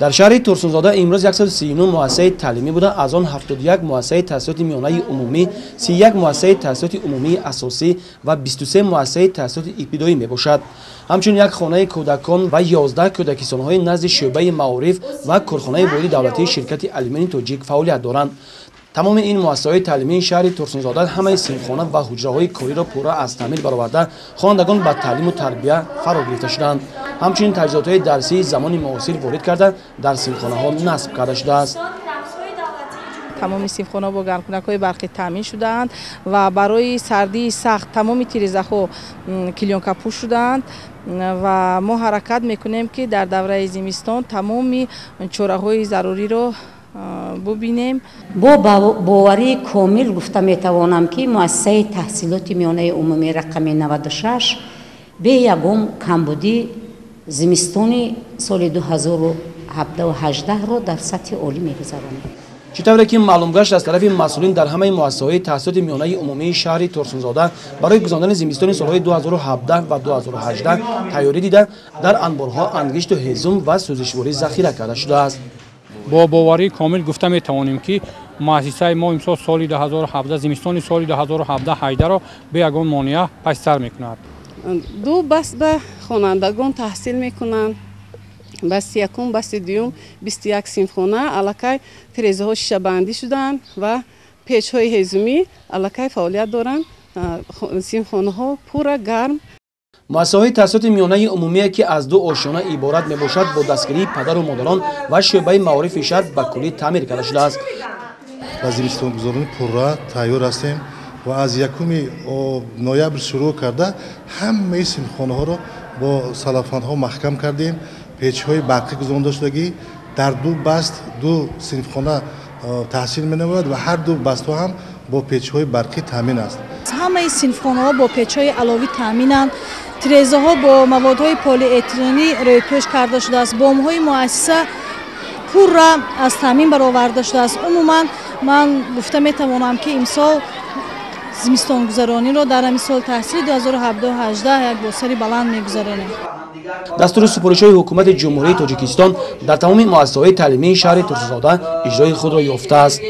Дар шаҳри Турсунзода имрӯз 139 муассисаи таълимӣ буда, аз он 71 муассисаи таҳсилоти миёнаи умумӣ, 31 муассисаи таҳсилоти умумии асосӣ ва 23 муассисаи таҳсилоти ибтидоӣ мебошад. Ҳамчунин як хонаи кӯдакон ва 11 кӯдакистонҳои назди шӯъбаи маориф ва корхонаи воҳиди давлатии ширкати алюминии тоҷик фаъолият доранд. Тамоми ин муассисаҳои таълимии шаҳри Турсунзода ҳамаи синфхона ва ҳуҷраҳои кориро пурра аз таъмир бароварда, хонандагон ба таълиму тарбия фаро гирифта шуданд. Ҳамчунин таҷҳизотҳои дарсии замони муосир ворид карда, дар синфхонаҳо насб карда шудааст. Тамоми синфхонаҳо бо гармкунакҳои барқӣ таъмин шудаанд ва барои сардии сахт тамоми тирезаҳо клеёнкапӯш шудаанд ва мо ҳаракат мекунем, ки дар давраи зимистон тамоми чораҳои заруриро бубинем. Бо боварии комил гуфта метавонам, ки муассисаи таҳсилоти миёнаи умумии рақами 96 бе ягон камбудӣ зимистони соли 2017-ро дар сатҳи олӣ мегузаронад. Чӣ тавре ки маълум гашт, аз тарафи масъулин дар ҳамаи муассисаҳои таҳсилоти миёнаи умумии шаҳри Турсунзода барои гузарондани зимистони солҳои 2017 ва 2018 тайёрӣ дида, дар анборҳо ангишту ҳезум ва сӯзишворӣ захира карда шудааст. Бо боварии комил гуфта метавонем, ки муассисаи мо имсол соли 2017, зимистони соли 2017-ро бе ягон монеа паси сар мекунад. Ду баст ба хонандагон таҳсил мекунанд. Басти якум, басти дуюм, 21 синфхона аллакай тирезаҳо шишабандӣ шуданд ва печҳои ҳезумӣ аллакай фаъолият доранд. Синфхонаҳо пурра гарм. Муассисаҳои таҳсилоти миёнаи умумие, ки аз ду ошёна иборат мебошад, бо дастгирии падару модарон ва шӯъбаи маорифи шаҳр ба куллӣ таъмир карда шудааст. Ба зимистонгузаронӣ пурра тайёр ҳастем ва аз 1 ноябр шурӯъ карда, ҳамаи синфхонаҳоро бо салафанҳо маҳкам кардем. Печҳои барқӣ гузаронда шудагӣ, дар ду баст ду синфхона таҳсил менамояд ва ҳар ду бастҳо ҳам бо печҳои барқӣ таъмин аст. Ҳамаи синфхонаҳо бо печҳои аловӣ таъминанд. Тирезаҳо бо маводҳои полиэтиленӣ рӯйпӯш карда шудааст. Бомҳои муассиса пурра аз таъмин бароварда шудааст. Умуман, ман гуфта метавонам, ки имсол зимистонгузарониро дар ҳамин соли таҳсили 2017-18 як бо сари баланд мегузаронем. Дастуру супоришҳои ҳукумати Ҷумҳурии Тоҷикистон дар тамоми муассисаҳои таълимии шаҳри Турсунзода иҷрои худро ёфтааст.